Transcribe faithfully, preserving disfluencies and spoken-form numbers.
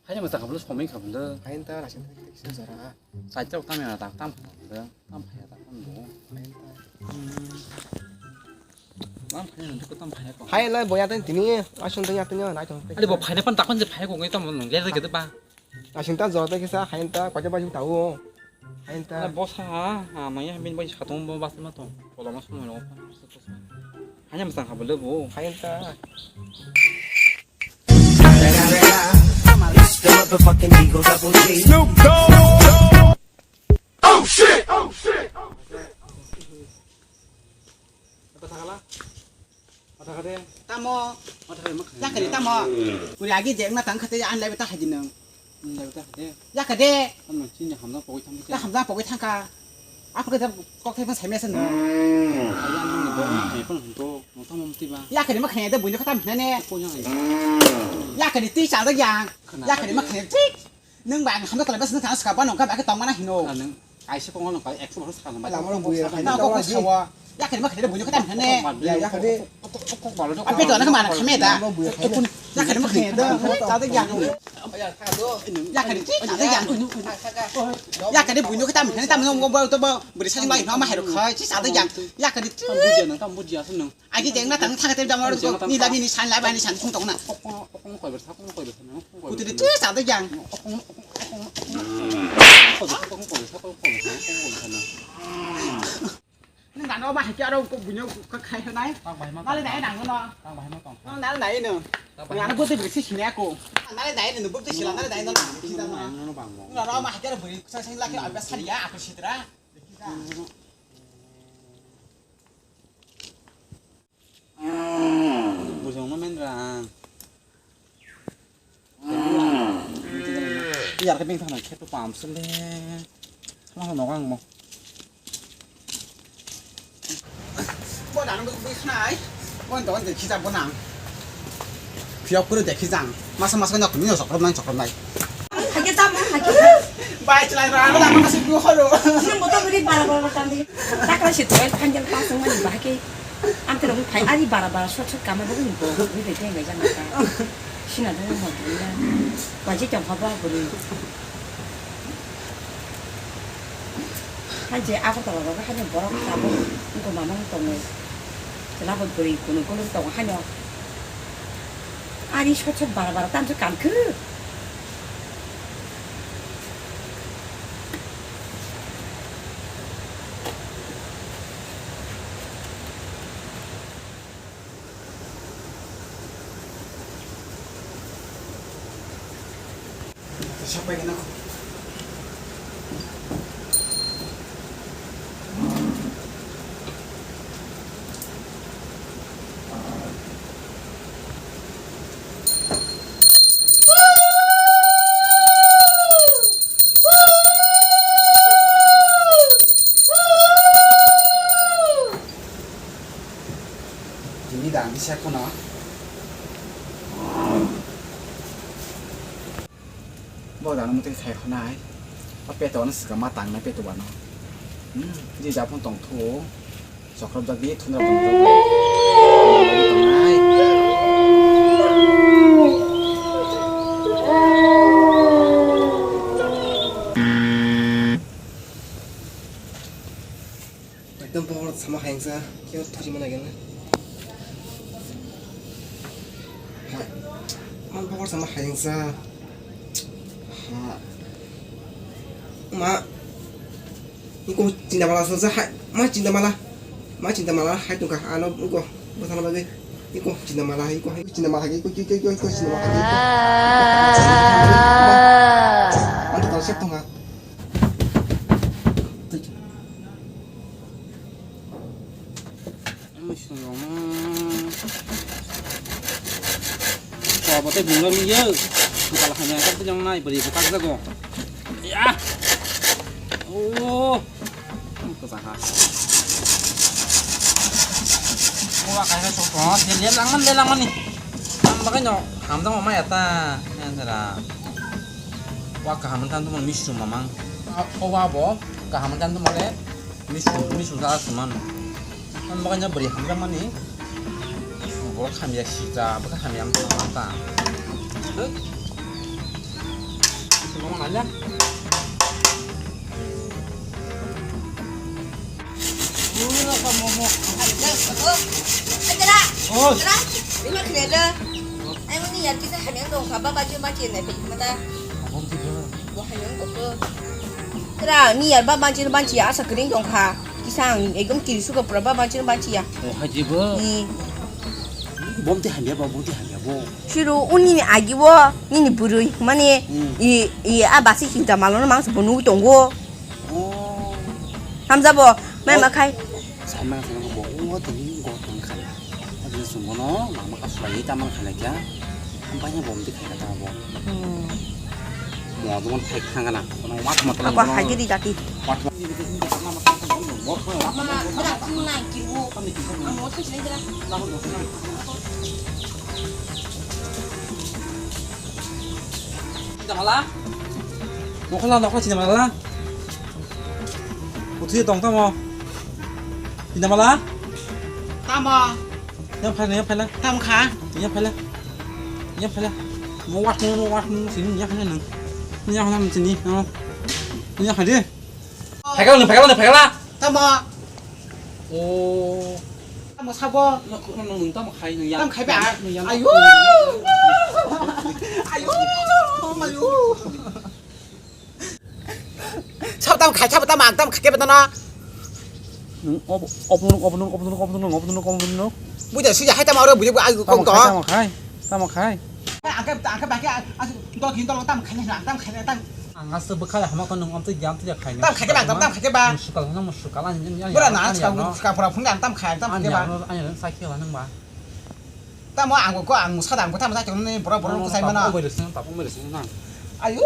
Haino mwchang kha bwlw, somoi kha bwlw. Haino ta, raising ta kisa jora. Saitjak tam ya, tak tam kha bwlw. Tam phai ya, tak tam bo. Haino ta. Tam phai ya, tam phai ya ko. Hai lai boya tani tini, asung tani atani nai tong. Ali bo phai na pan takon je phai ko ngai tam nung le ke ba. Asung ta jora ta kisa, haino ta, kwaja ba ju tao. Haino ta. Ala bosa ha, ha, maya bin bai satung bo bas ma tong. Kola ma sumai lo. Hanya masang ha bele bo. Haino ta. It's the motherfucking Eagle Double G. Snoop Dogg. Oh shit! Oh shit! Apa sakala? Tamo. Yakari tamo. Kuri agi jeng na tang khate an lai beta haji nang. An lai beta khate. Yakade. Tamo chini hamna pogoi thang. Ya hamna pogoi thangka. Apa ke kok thai phang saimya sen. Ayan ni bo ma hai phang to. Mo tamo mti ba. Yakari ma khane de buino khatam hinane. Ko yang. Yakari ti cha da yang. Yakari ma khane ti. Nwng bai ang hamjak kwlai bwswk nwng thangna swkang ba nongkha bai khe tongmana hino. Nwng kaisa kok nokha ekso bokhorok swkang bai. Lama rok buya khaina. Nang kok sawa. Yakari ma khaina buino khatam hene. Ya, yakari. Kok balo dok. Ape to na mana khame da. Lama buya khaina. Yakari ma khaina da. Chada yang. Yakari chada yang. Yakari buino khatam hene tam nong bo to bo bri sa jing bai no ma hero khai chada yang. Yakari. Tam buja nang tam buja sun nang. Agi jeng na tang thang tem jamar ko ni la ni san la ba ni san khung tong na. Kutu de tu sa de jang. Ni gano ba hake aro ko bunyo ka khai nai. Nale dai nang no. Nale dai no. Nang bo te bisi sine ko. Nale dai no bo te sila nale dai no. Nang ro ma hake aro buri sa sing la ke abas sari ya aku sitra. Bujong ma men ra. Yar ka beng thana kheto pam sele. Sama no gang mo. Bo dan bo bi khnai. Bo don de khija bo nang. Khiyok kuru de khijang. Masa masa nok ni sok rom nang sok rom nai. Hake tamo hake. Bai chlai ba ro la ma si bu horo. Sini motor beri bara bara tandi. Takla si toy panjal pasang mani bahake. Amte rong phai ari bara bara short short kama bo ni bo. Ni de de ngai jang ka. Sina dong mo dong ya. Baji tong haba buri. Haje Agartala rogo haje borok tabuk wngkha mamang tongo. Chwla bo bwrwi kunu kunu tongo haino. Ani sot sot bara bara tamsa kankhwrwk. Tini dang di sek kono. Bo dano muti khai khonai. O peto ano swkang ma tangnai peto bano. Hmm, di japon tong thu. Chokrop jak di thundra bong tongnai. Ekdom pohor sama hai wngsa, khe thuji mana gana. Hai, man pohor sama hai wngsa. Ha. Ma. Iko chinta mala sa sa hai, ma chinta mala. Ma chinta mala hai tungka, ano iko, bwthana bagwi. Iko chinta mala hai, iko hai, chinta mala hai, iko, iko, iko, iko, chinta mala hai, iko. Ma. Anto tal sep tungka. Muisung rok no. Chwla bo tei bung rok ni yo. Bwkha la hamya khe bujang nai bwrwi bwkha jago. Ya. Oh. Bwkha ha. Owa kaisa sok tong. Dia dia langman dia langman ni. Tam bagai no. Hamjak ma ya ta. Yang sera. Wa kaham tan tu misu mamang. Owa bo kaham tan tu male. Misu, misu sa suman. An bagan ja beri hamjak mani. Borok hamya sija, bwkha hamya wngkha ta. Tra, ni yar ba banchi banchi ya, asa kering tong kha. Kisa ang ekdom kiri suka pura ba banchi banchi ya. Oh, hai jebo. Ni. Bom te hamya ba, bom te hamya bo. Siro uni ni agi wo, ni ni burui, mane, hmm, i, i, a basi hinta malo no mangsa bo nui tongo. Oh. Hamja bo, mai ma khai. Sai mangsa no bo, o tini go tong kha. Adi sung no, mama ka sulai ta mang kha na kya. Ang banya bom te khai ka ta bo. Hmm. Mo do mon khai khang na. Kono mat mat. Apa khai ke di jati. Mat mat. Mama, bra, kamu naik kiru. Kamu itu sini aja lah. Chinta mala? Nokhola, nokhola chinta mala? Uthi tong tamo. Chinta mala? Tamo. Yang phaila, yang phaila. Tam kha. Yang phaila. Yang phaila. Mo wat mo, mo wat mo sini yang phaila nang. Yang phaila sini. Yang phaila. Phaikala, phaikala, phaikala. Tamo. Oh. Tamo sabo. Nung tamo khai nung ya. Tam khai ba. Nung ya. Ayo. Ayo. Ayo. Sabo tam khai, sabo tam ang tam khai ke beto na. Nung op op nung op nung op nung op nung op nung op nung op nung. Buja suja hai tamo ro buja ayo kong to. Tamo khai, tamo khai. Tamo khai. Angke, angke baki, asu, dol khin dol tam khaina, tam khaina, tam. Ang asu bwkha le hama ko nung amtwi jam twi khaina. Tam khaike ba, tam, tam khaike ba. Musukal no musukal ani, ani. Bura na, ani, sukal, no. Sukal pura phung tam khaina, tam khaike ba. Ani, ani, ani, sakhe ba nung ba. Tamo ang ko, ang musa dam ko tam sa chong ni bura, bura ko sai mana. Obai rwsong, tap obai rwsong na. Ayo.